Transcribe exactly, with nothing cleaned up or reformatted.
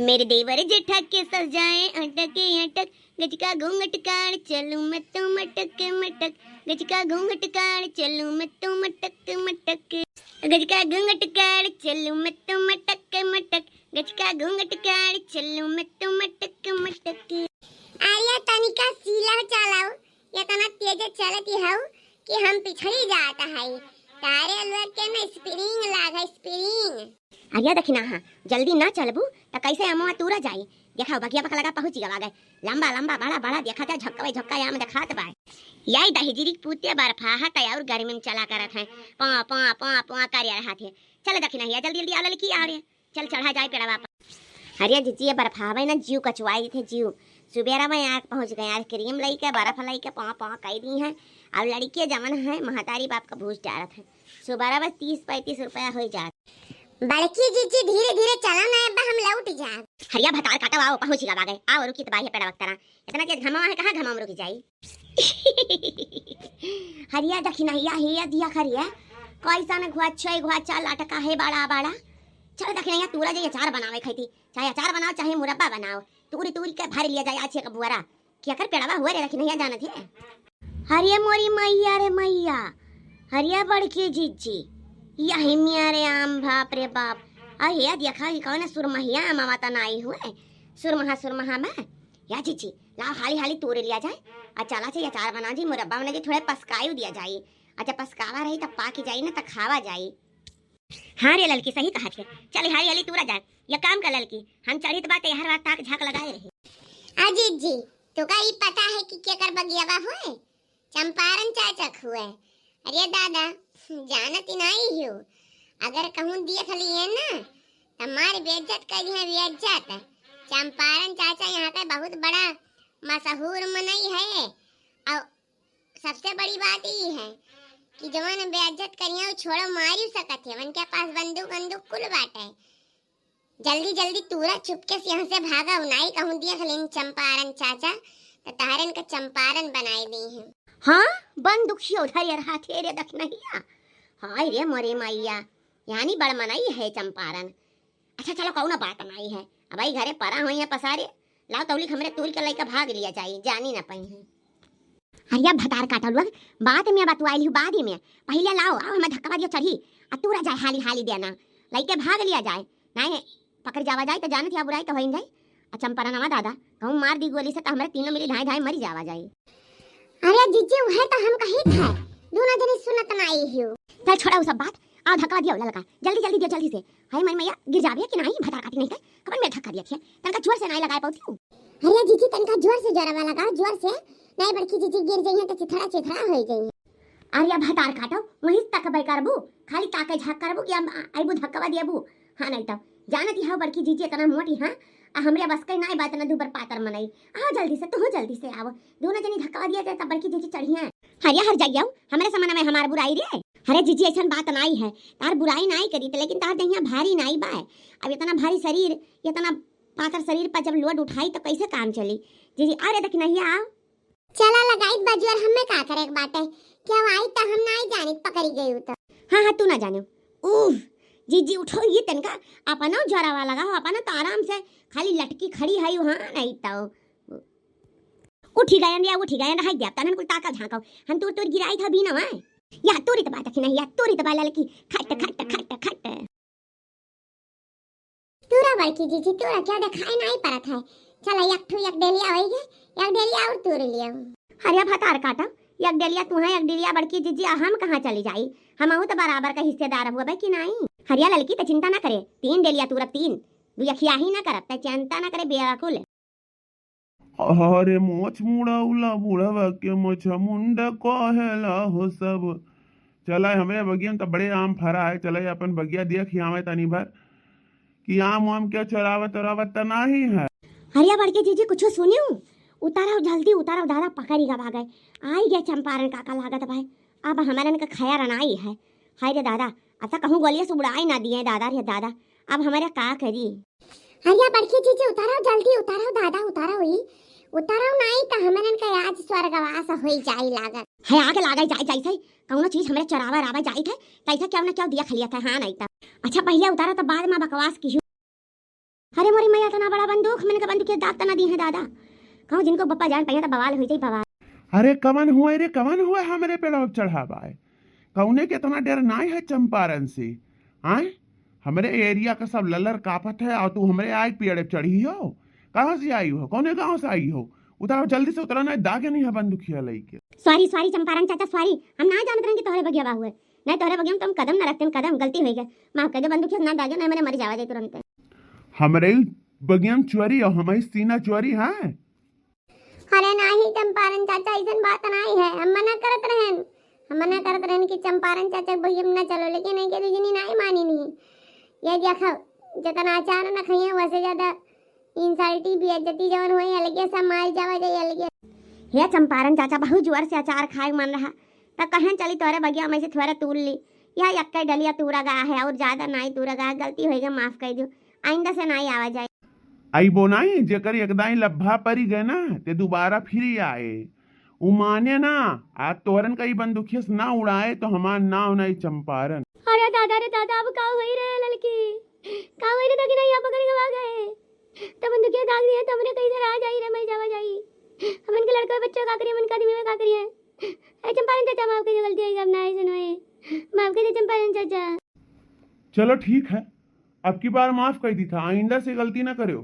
मेरे देवर जेठा के सजाए अटके अटक, गजका घूंघट काढ़ चलूं मैं तो मटक मटक, गजका घूंघट काढ़ चलूं मैं तो मटक मटक, गजका घूंघट काढ़ चलूं मैं तो मटक मटक, गजका घूंघट काढ़ चलूं मैं तो मटक मटक। अरे तनिका सीला चलाओ, इतना तेज चलती हऊ कि हम पिछड़ी जात हई। तारे लोग के ना spring लाग है, spring। अरे दखिनहा, जल्दी ना चलबू त कैसे अमवा तूरा जाई? देखा बगिया पक लगा पहुँच गवा गए। लंबा लंबा बड़ा बड़ा देखा था, झक्का भाई झक्का आम देखात बा। यही दहिजरी पूते बर्फा है तै और गर्मी में चला करत है। पा पा पा पा करे रहा थे। चल दखिनहिया, जल्दी जल्दी आव ललकी आव रे। चल चढ़ा जाए पेड़वा पर। अरे जिज्जी, ये बर्फावे ना जीव कचुआई थे जीव। सुबेरा में आके पहुँच गए, आज cream लइके, बर्फ लइके, पाँव पाँव कई दी हैं। अब लड़के जवन है, महतारी बाप का भूस डारत है। सुबेरा में तीस पैंतीस रुपया हो जात। बड़की जिज्जी, धीरे धीरे चला ना, अब हम लौट जाब। हरिया भतार काटो, आओ, पहुँच गवा गए। आओ, रुकी त बाई है पेड़वा के तरह। इतना तेज घमावा है, कहाँ घमावा में रुक जाई? हरिया दखिनहिया, हिया दिया खरिया, कैसन घुआ छई घुआ चाल लटका है बड़ा बड़ा। चल दखिनहिया, तूरा जे अचार बनावे खैती, चाहे अचार बनाओ, चाहे मुरब्बा बनाओ, तूरी तूरी के भर लिया जाए आज एक बुआरा। केकर पेड़वा हुआ रे दखिनहिया जानत है? हरिया मोरी मैया रे मैया, हरिया बड़की जिज्जी, यही मिया रे आम, बाप रे बाप। अरे देखा कि कौन सुरमहिया आमवा त नाई हुए, सुरमहा सुरमहा में। या जिज्जी, लाओ हाली हाली तूरे लिया जाए, आ चला से अचार बना जी, मुरब्बा बना जी, थोड़े पसकाई दिया जाए। अच्छा पसकावा रही त पाक जाई ना त खावा जाई। हाँ रे ललकी, सही कहा थे। चल हाली हाली तूरा जाए, या काम का ललकी, हम चढ़ित बाटे हर बार ताक झांक लगाए रही। अजीत जी, तोका ई पता है कि केकर बगियावा हुए? चंपारण चाचा खुए। अरे दादा, जानत ही नाई हो, अगर कहूँ देख लिए ना, त मार बेइज्जत कर दिहे, बेइज्जत। चंपारण चाचा यहाँ के बहुत बड़ा मशहूर मनई है। और सबसे बड़ी बात ई है कि जवन बेइज्जत करिया, उ छोड़ो, मारी सकत है, उनके पास बंदूक, बंदूक कुल बाटे। जल्दी जल्दी तूरा, चुपके से यहाँ से भागा, उ नाई कहूँ देख लेन चंपारण चाचा, त तहरन का चंपारण बनाए दी हैं। हाँ, बंदूकिया उधर ये रहा थे रे दखिनहिया। हाय रे मोरे मैया, यानी बड़ मनई है चंपारण। अच्छा चलो, कौनो बात नाई है, अब आई घरे परा होई है पसारे, लाओ तौली हमरे तूर के लइका भाग लिया जाई, जानी ना पई है। अरे भतार काटल लोग, बात में बतुआइल हूँ, बाद में, पहिले लाओ, आओ हमें धक्का दियो चढ़ी, आ तूरा जाए हाली हाली देना, लइके भाग लिया जाए, नाई पकड़ जावा जाए त जानत या बुराई त होइन जाए। आ चंपरनवा दादा, कहूँ मार दी गोली से त हमरे तीनों मिली धाए धाए मरी जावा जाए। अरे जीजी, उहे त हम कही थे, दोनों जनी सुनत नाई हियो। चल छोड़ा उ सब बात, आओ धक्का दियो ललका, जल्दी जल्दी दियो जल्दी से। हाय मन मैया, गिर जाबे कि नाई, भतार काटी नहीं थे, कमन में धक्का दिया थे, तनका जोर से नाई लगाए पाउती। अरे जीजी, तनका जोर से जोरवा लगाओ, जोर से, नाई बड़की जीजी गिर जाइए त चिथड़ा चिथड़ा हो जाइए। अरे भतार काटो, वहीं तकबे करबू, खाली ताके झाक करबू कि हम आ-, आइबू धक्कवा दियबू। हाँ नहीं तो जानती हो बड़की जीजी इतना मोटी, हाँ, आ हमरे बस के नाई बा इतना दुबर पातर मनई। आओ जल्दी से, तू जल्दी से आओ, दोनों जनी धक्कवा दिया जाए तब बड़की जीजी चढ़ी हैं। हरिया हर जाइयो, हमरे समन में हमार बुराई रे। अरे जीजी ऐसन बात नाई है, तार बुराई नाई करी त, लेकिन तार दहिया भारी नाई बा। अब इतना भारी शरीर, इतना पातर शरीर पर जब load उठाई तो कैसे काम चली? जीजी अरे दखिनहिया आओ। चला लगाइत बा जोर, हमें का करे के बाटे, क्या आई त हम नाई जानित पकड़ी गई तो। हाँ हाँ, तू ना जाने। उफ, जीजी उठो ये तनका, अपना जोरावा लगाओ, अपना तो आराम से खाली लटकी खड़ी है, हाँ नहीं तो। उठी गयन या उठी गयन, रहाई द्या, तनन कुल ताका झांको, हम तूर तूर गिराई था बीना है। या तूरी त बात दखिनहिया, तूरी त बा ललकी, खट खट खट खट। तूरा बड़की जीजी, तूरा क्या देखाई नाई परत है। चला, एक ठू एक डेलिया होई गे, एक डेलिया और तूर लियो। हरिया भतार काटा, एक डेलिया तू है, एक डेलिया बड़की जीजी, आ हम कहाँ चली जाई? हमहू त बराबर का हिस्सेदार हुआ बे कि नाई? हरिया ललकी त चिंता ना करे, तीन डेलिया तूरब तीन, दुयखिया ही ना करब, त चिंता ना करे बेअकुल। अरे मोछ मुड़ौला बुढ़वा के मोछ मुंड कहेला हो सब। चला हमरे बगिया में त बड़े आम फरा है, चला अपन बगिया देख आवे तनी भर कि आम वाम के चोरावत ओरावत त नाही है। हरिया बड़की जीजी कुछ सुनियो, उतारो जल्दी उतारो दादा, पकड़ी गवा गए, आई गए चंपारण काका लागत भाई, अब हमरन का खया रनाई है। हाय रे दादा, अच्छा कहूँ गोलिया से उड़ाई ना दिए दादा रे दादा, अब हमारे का करी? हरिया बड़की जीजी उतारो, जल्दी उतारो दादा, उतारो ई, उतारो नाई त हमरन का आज स्वर्गवास होई जाई लागत। है आगे लागे जाई जाई थे, कौनो चीज हमरे चरावा रावा जाई थे, तैसे क्यों ना क्यों दिया खलिया थे, हाँ नहीं त। अच्छा पहले उतारो त बाद में बकवास की। अरे मोरी मैया, इतना बड़ा बंदूक, मैंने कहा बंदूक के दाग तना दी है दादा। कहूँ जिनको बप्पा जान पाइया तो बवाल हो जाई बवाल। अरे कवन हुआ रे, कवन हुआ हमरे पेड़वा पे चढ़ा बाय? कौने के इतना डर नाय है चंपारण से? आय, हमरे एरिया का सब लल्लर कापत है और तू हमरे आय पेड़ पे चढ़ी हो? कहाँ से आई हो, कौने गाँव से आई हो? उतरा, जल्दी से उतरा, ना दागे नहीं है बंदूकिया लइके। सॉरी सॉरी चंपारण चाचा सॉरी, हम ना जानत रहन कि तोहरे बगिया बा हुए। नहीं तोहरे बगिया में तो हम कदम ना रखते, कदम गलती हो गया। माफ कर दे बंदूकिया, ना दागे नहीं, मैंने मर जावा जाए तुरंत। हमरे बगिया में चोरी और हमारी सीना चोरी है। अरे नाही चंपारण चाचा, ऐसन बात नाही है। हम मना करत रहन, हम मना करत रहन कि चंपारण चाचा के बगिया में ना चलो, लेकिन नहीं के दुजनी नाही मानी नहीं। ये देखो, जितना अचार न खाइए, वैसे ज्यादा इंसल्टी, बेइज्जती जवन होई, अलगे समाज जावा जाई, अलगे। हे चंपारण चाचा, बहुत जोर से अचार खाए मन रहा, त कहें चली तोरे बगिया में से थोड़ा तूर ली। या यक्के डलिया तूरा गा है और ज्यादा नाही तूरा गा है, गलती होई गा, माफ कर दियो, आइंदा से नाही आवा जाए। अइबो नाई, जेकर एक दाई लब्भा परी गए ना, ते दोबारा फिर आए। उ माने ना, आज तोरन का ई बंदूकिया से ना उड़ाए, तो हमार नाव नाई चंपारण। अरे दादा रे दादा, अब का होई रे ललकी? का होई रे, तो कि नहीं यहाँ पकड़ के भाग गए? तो बंदूकिया दाग दिए, तो हमने कहीं से रहा जाई रे, मैं जावा जाई। हमन के लड़का बच्चा का करिए, हमन के आदमी में का करिए? ए चंपारण चाचा, माफ कर दे, गलती होई गा, अब ना ऐसे होए। माफ कर दे चंपारण चाचा। चलो ठीक है, अब की बार माफ कर दी था, आइंदा से गलती ना करो।